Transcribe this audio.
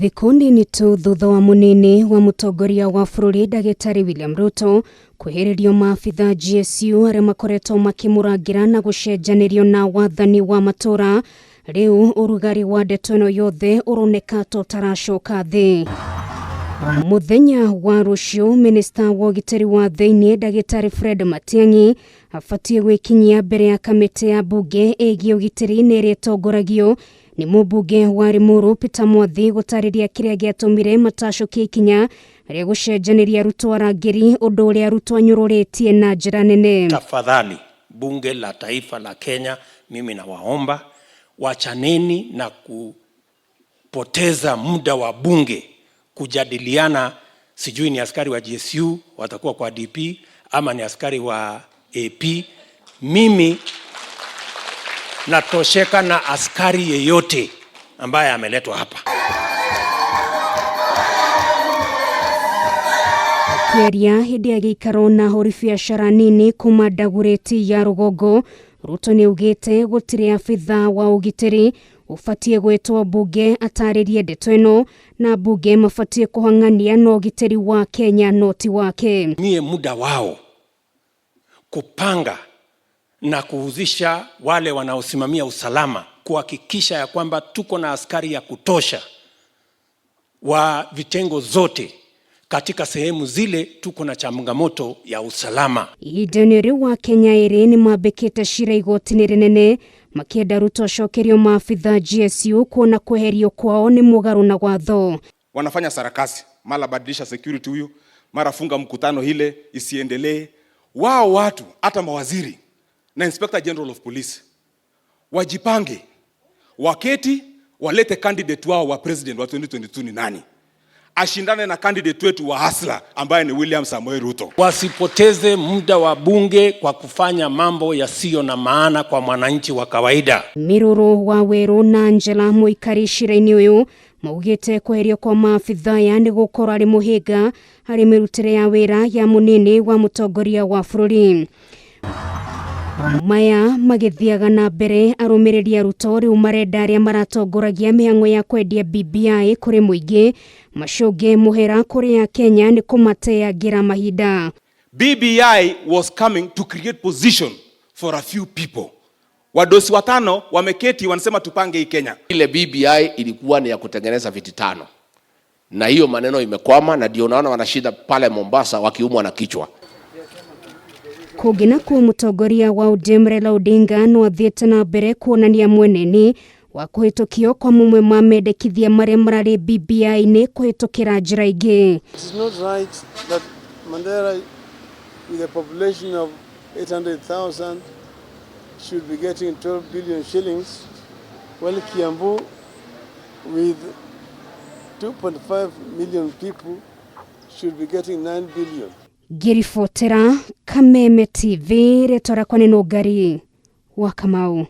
Thikũ nini tu thutha wa munini wa mutongoria wa bũrũri ndagĩtarĩ William Ruto kwehererio maabitha GSU arĩa makoretwo makĩmũrangĩra na gũcenjanĩrio na wathani wa matũra, rĩu ũrugarĩ wa ndeto ĩno yothe ũroneka ta ũtaracoka thĩ. Mũthenya wa rũciũ minista wa ũgitĩri wa thĩinĩ ndagĩtarĩ Fred Matiang'i abatiĩ gwĩkinyia mbere ya kamĩtĩ ya mbunge ĩgiĩ ũgitĩri na ĩrĩa ĩtongoragio nĩ mũmbunge wa Limuru Peter Mwathi gũtarĩria kĩrĩa gĩatũmire matacũkie ikinya rĩa gũcenjanĩria arutwo arangĩri, ũndũ ũrĩa arutwo anyũrũrĩtie na njĩra nene. Tafadhali Bunge la Taifa la Kenya, mimi nawaomba wachaneni na kupoteza muda wa bunge kujadiliana, sijui ni askari wa GSU watakuwa kwa DP ama ni askari wa AP. Mimi natosheka na askari yeyote ambaye ameletwa hapa. Akĩaria hĩndĩ ya gĩikaro na ahũri biacara nini kuma Dagoretti ya rũgongo, Ruto nĩaugĩte gũtirĩ abithaa wa ũgitĩri ũbatiĩ gwĩtwo mbunge atarĩrie ndeto ĩno na mbunge mabatiĩ kũhang'ania na ũgitĩri wa Kenya no ti wake. Mie muda wao kupanga na kuhusisha wale wanaosimamia usalama kuhakikisha ya kwamba tuko na askari ya kutosha wa vitengo zote katika sehemu zile tuko na changamoto ya usalama. Ihinda-inĩ rĩu wa Kenya erĩ nĩ mambĩkĩte cira igoti-inĩ rĩnene makĩenda Ruto acokerio maabitha GSU kuona kweherio kwao nĩ mũgarũ na watho. Wanafanya sarakasi, mara badilisha security huyu, mara funga mkutano ile isiendelee. Wao watu hata mawaziri na Inspector General of Police wajipange, waketi walete candidate wao wa president wa 2022 ni nani, ashindane na candidate wetu wa Hustler ambaye ni William Samoei Ruto. Wasipoteze muda wa bunge kwa kufanya mambo yasiyo na maana kwa mwananchi wa kawaida. Miruru wa Weru na Angela mũikari cira-inĩ ũyũ maugĩte kweherio kwa maabitha aya nĩ gũkorwo arĩ mũhĩnga harĩ mĩrutĩre ya wĩra ya mũnini wa mũtongoria wa bũrũri. Maya magĩthiaga na mbere arũmĩrĩri a Ruto rĩu marenda arĩa maratongoragia mĩhang'o ya kwendia BBI kũrĩ mũingĩ macũnge mũhera kũrĩ Akenya nĩ kũmateangĩra mahinda. BBI was coming to create position for a few people. Wadosi watano wameketi wanasema tupange hii Kenya. Ile BBI ilikuwa ni ya kutengeneza viti tano, na hiyo maneno imekwama, na ndio unaona wanashinda pale Mombasa wakiumwa na kichwa. Kũngĩ nakuo mũtongoria wa ODM Raila Odinga no athiĩte na mbere kuonania mweneni wa kũhĩtũkio kwa mamwe ma mendekithia marĩa mararĩ BBI-inĩ kũhĩtũkĩra njĩra ingĩ. It is not right that Mandera, with a population of 800,000, should be getting 12 billion shillings, while Kiambu, with 2.5 million people, should be getting 9 billion. Ngĩribotera Kameme TV, rĩtwa rĩakwa nĩ Nũngari wa Kamau.